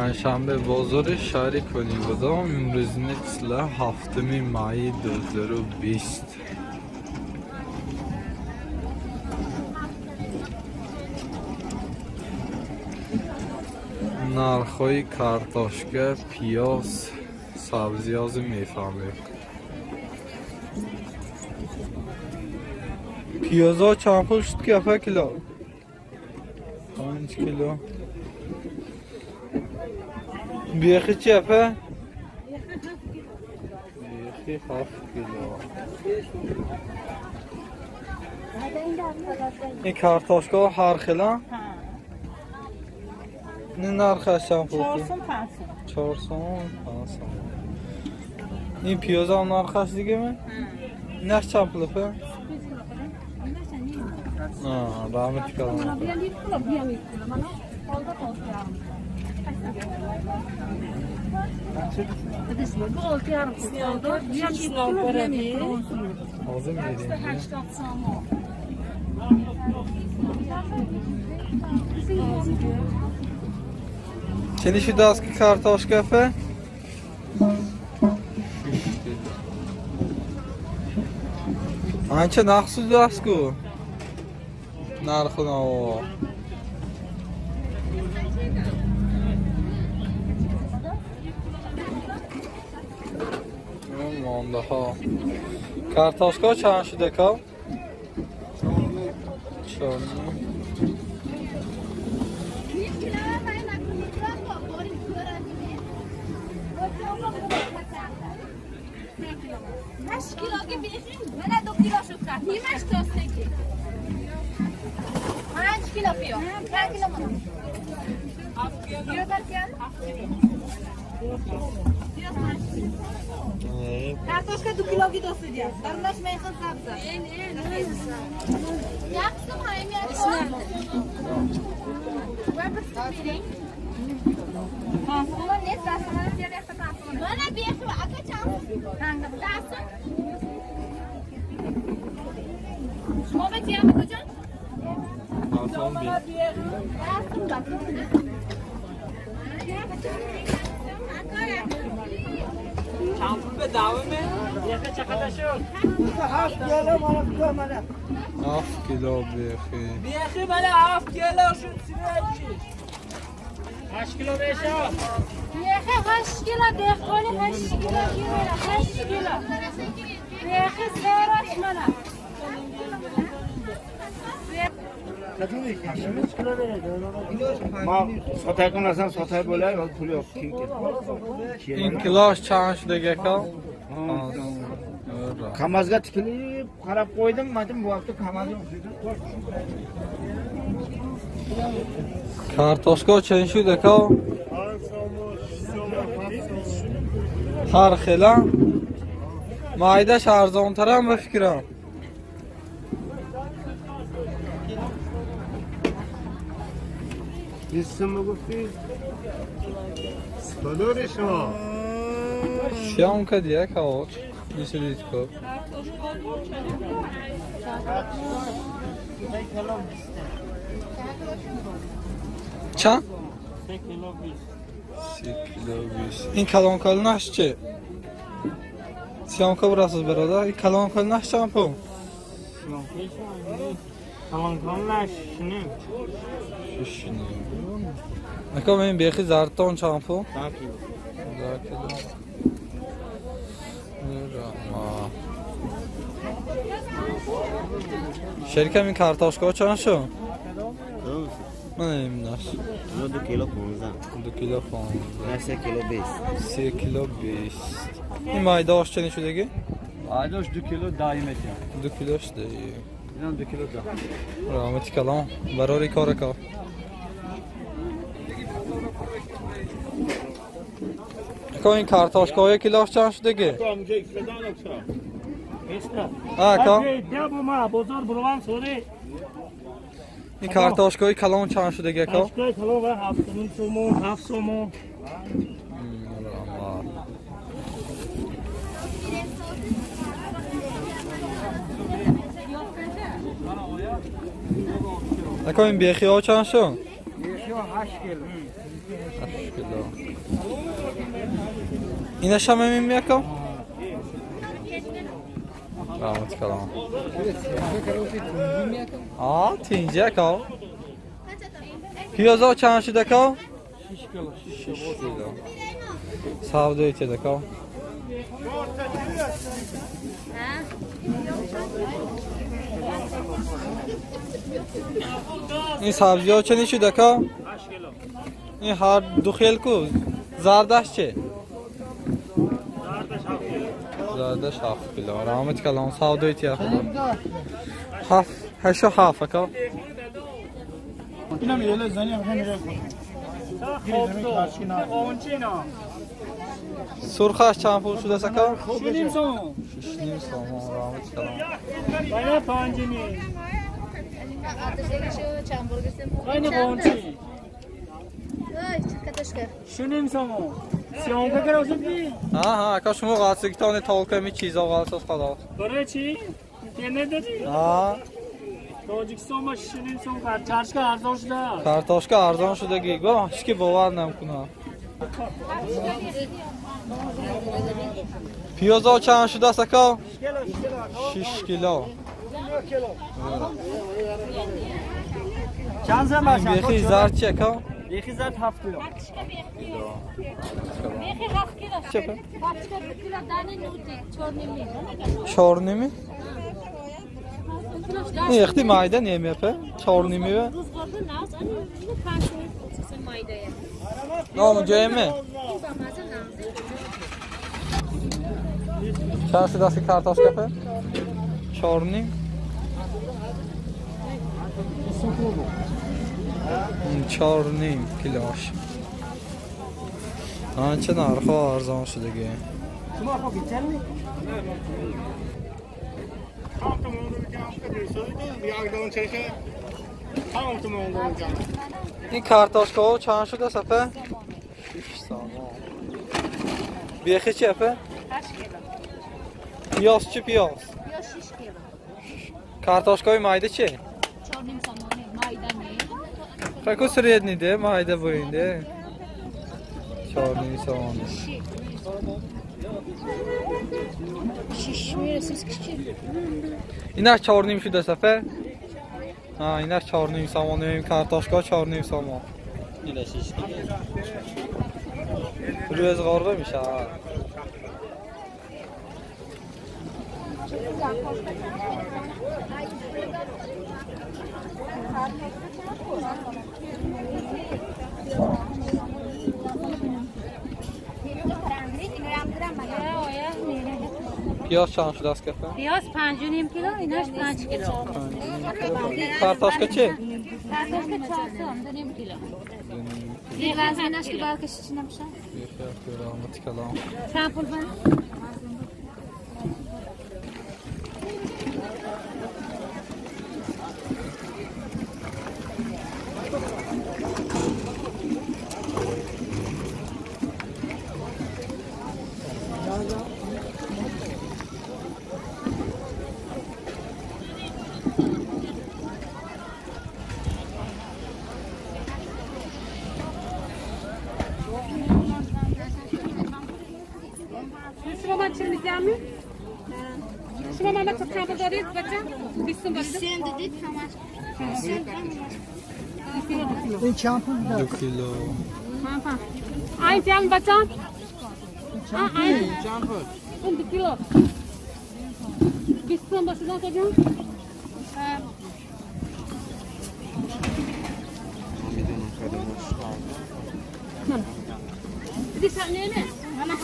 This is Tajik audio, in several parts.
Панҷшанбе бозори шаҳри Конибодом имрӯзини 27 майи 2020. Нархҳои картошка, пиёз, сабзиёзи мефаҳмед. Пиёзҳо чанд пул шуд ки апа кило? 5 кило. Бехи чи апа? Бехи 7 кило. Ин картошкаҳо ҳар хела? Ин нархаш чанд пул? 4 сом 5 сом. 4 сом 5 сом. Ин пиёзам нархаш дига ме? Инаш чанд пул апа? Раҳмати калон. Hozir bereyim. Чени шудааст ки картошка апа? 6 кило. Анча нақс шудааст-ку. Нархи наво. Мондаҳо. Картошка чанд шуда ка? 4. Картошка 2 килоги досидя. Барнаш мехал сабза. چند پول به دوامه؟ یخه چقدر شد؟ 7 کیلو مال منه. 7 کیلو بیخی. بیخی مال 7 کیلو شد 36. 8 کیلو میشه. بیخی 8 کیلو دهقانی 8 کیلو کیلو 8 کیلو. بیخی سرش منه. ما ساتای کن اصلا ساتای بولای و پول yok ki. Ин килош чанд шудаги ака? Kamazga tikilib qarab qo'ydim, dedim bu vaqtda Kamaz yo'q. Kartoshka чанд шуд ака? Ҳар хела. Майдаш арзонтарам ба фикрам. 20 گفتی؟ سالار شما Съемка дия каоч. Мислите ко? Чанд? 3 кило 20. 3 кило 20. Ин калон калонаш чи? Съемка бурасиз бародар. Ин калон калонаш чанд пул? Калон калонаш 6. 6. Ака мен бехи зардтон чанд пул? 10 кило. 10 кило. Раҳмат. Шерикам ин картошкаҳо чанд шуд? Ман инаш. 2 кило 15. 2 кило 15. 3 кило 20. 3 кило 20. Ин майдааш чани шудаги? Майдааш 2 кило 10 метр. 2 килош 10. Инам 2 кило 10. Раҳмати калон. Барори кор ака. Ака ин картошкаҳои килош чанд шудаги? Ака. Ин картошкаҳои калон чанд шудаги ака? Картошкаи калон 7 сомон, 7 сомон. Раҳмат. Ака ин бехиҳо чанд шуд? 8 кило. 8 кило. Инаш ҳам мемиякам? Раҳмат калом. Тинҷи ака. Пиёзо чанд шуд ака? 6 кило. 6 кило. Савдои чед ака? Ин сабзиҳо чӣ шуд ака? 8 кило. Ин ҳар ду хел ку? Зардаш чӣ? Зардаш 7 кило. Зардаш 7 кило. Раҳмат калом. Савдои тия худо. 7 8 7 ака. Инам еле зани ҳам мера. Сурхаш чанд пул шудааст ака? 6.5 сом. 6.5 сом. Раҳмат калом. Байна 5.5. Байна 5. 6.5 сом. Съёмка карасидми? Ҳа, ака шумо ғалсигитони толками чизо ғалсоз халос. Барои чӣ? Интернет додӣ? Ҳа. Тоҷикистон ба 6.5 сом картошка арзон шуда. Картошка арзон шудаги. Го ҳеч ки бовар намекунад. Пиёзо чанд шудааст ака? 6 кило. Чанд зам бошад? Бехи зард чи ака? Бехи зард 7 кило. Бехи 7 кило. Картошка 2 кило дани нути 4.5. 4.5? Не, ихти майда немепе? 4.5? Рӯз ғорда нағз, ани 5 майдая. Ному ҷоеме? Чанд шудааст ки картошка пе? 4.5? 4.5 килош. Анча нархҳо арзон шудаги. Ин картошкаҳо чанд шудааст апа? 6 сомон. Бехи чи апа? 8 кило. Пиёз чи пиёз? Пиёз 6 кило. Картошкаҳои майда чи? 4.5 сомони майда не. Какой средний де, майда буинде. 4.5 сомони. 6 мерасиз кичи. Инаш 4.5 шудааст апа? Ҳа, инаш 4.5 сомон, картошка 4.5 сомон. Инаш 6 кило. Рӯзғорба мешавад. Пиёз чанд шудааст кафа? Пиёз 5.5 кило, инаш 5 кило. Картошка чи? Картошка 4 сом, 2.5 кило. Инаш ки балкаш чи намешавад? Чанд пул бан? شما ماما چند دارید بچه؟ 20 دارید؟ این چند پول 2 کیلو. این چند بچه؟ این چند پول؟ این 2 کیلو. 20 باشه نه کجا؟ نه. دیگه نه نه. نه.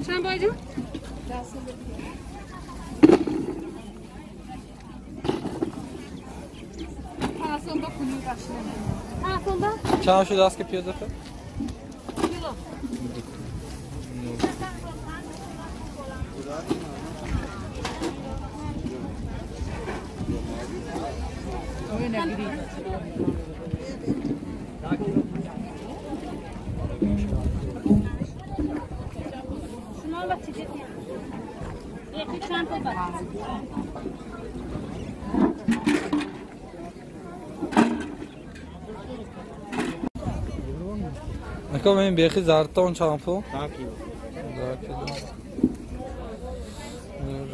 چند بایدیم؟ Чанд шудааст ки пиёзафа? شما بچه جدی یکی چند پول بچه Aka men bexi zardton чанд пул? 10 кило. 10 кило.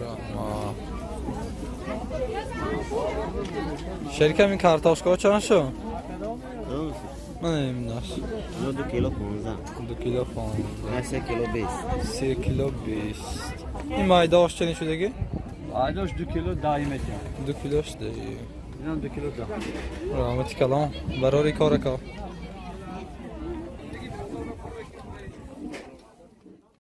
Rahmat. Шерикам ин картошкаҳо чанд шуд? Мана инаш. 2 кило 15. 2 кило 15. 3 кило 20. 3 кило 20. Ин майдаош чанин шудагӣ? Майдаош 2 кило 10 мекунад. 2 килош 10. Инам 2 кило 10. Раҳмати калом. Барори кор ака.